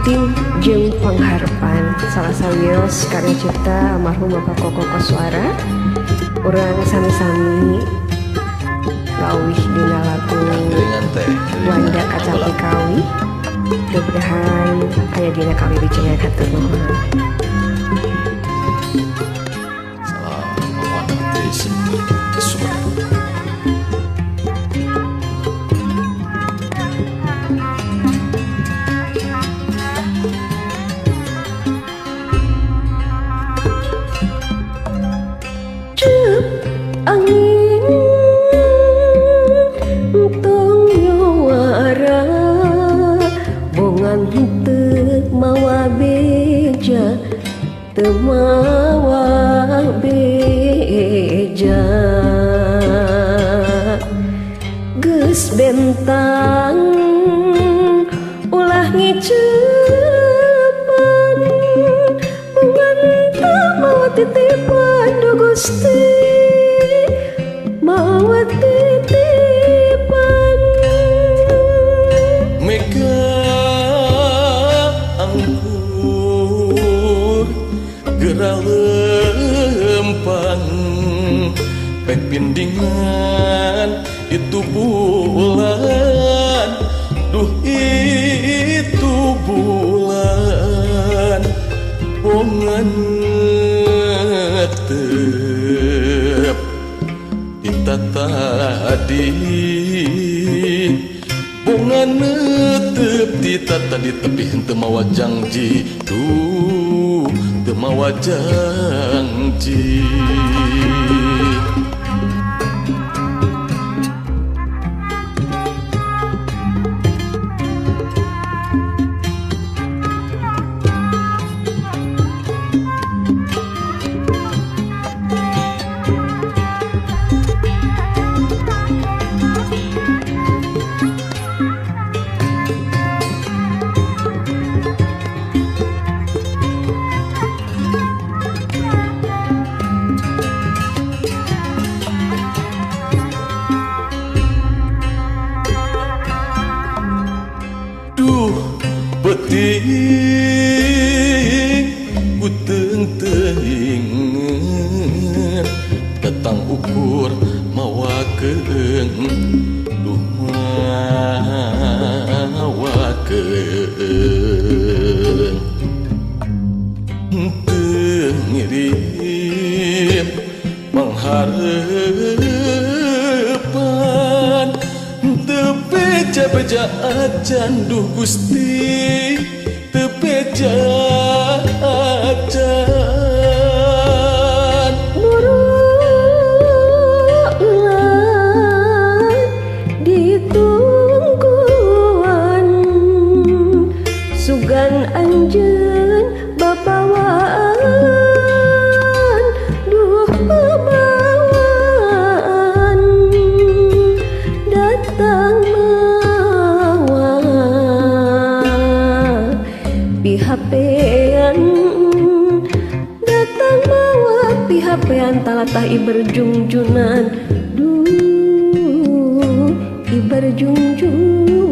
Tim jeung Pangharepan salah sawios karya cipta almarhum Bapak Koko Koswara. Urang sami-sami lawih dina lagu Wanda Kacapi Kawi. Mudah-mudahan aya dina kawi bicengan hatur nuhun. Angin tong nyuara bongan teu mawa beja teu mawa beja geus bentang ulah ngicepan bongan teu mawa titipan duh Gusti mawa titipan. Mega angkur geura lempang pek pindingan itu bulan duh itu bulan bongan netep kita tadi bongan netep tita tadi tepi henteu mawa jangji duh teu mawa jangji. Duh peuting kuteung-teuingeun datang ukur mawakeun duh mawakeun teu ngirim pangharepan teu beja-beja acan duh Gusti teu beja acan. Muruk ulah ditungguan sugan anjeun babawaan duh babawaan datang mawa pihapean datang mawa pihapean talatah iberjungjunan duh iberjungjunan.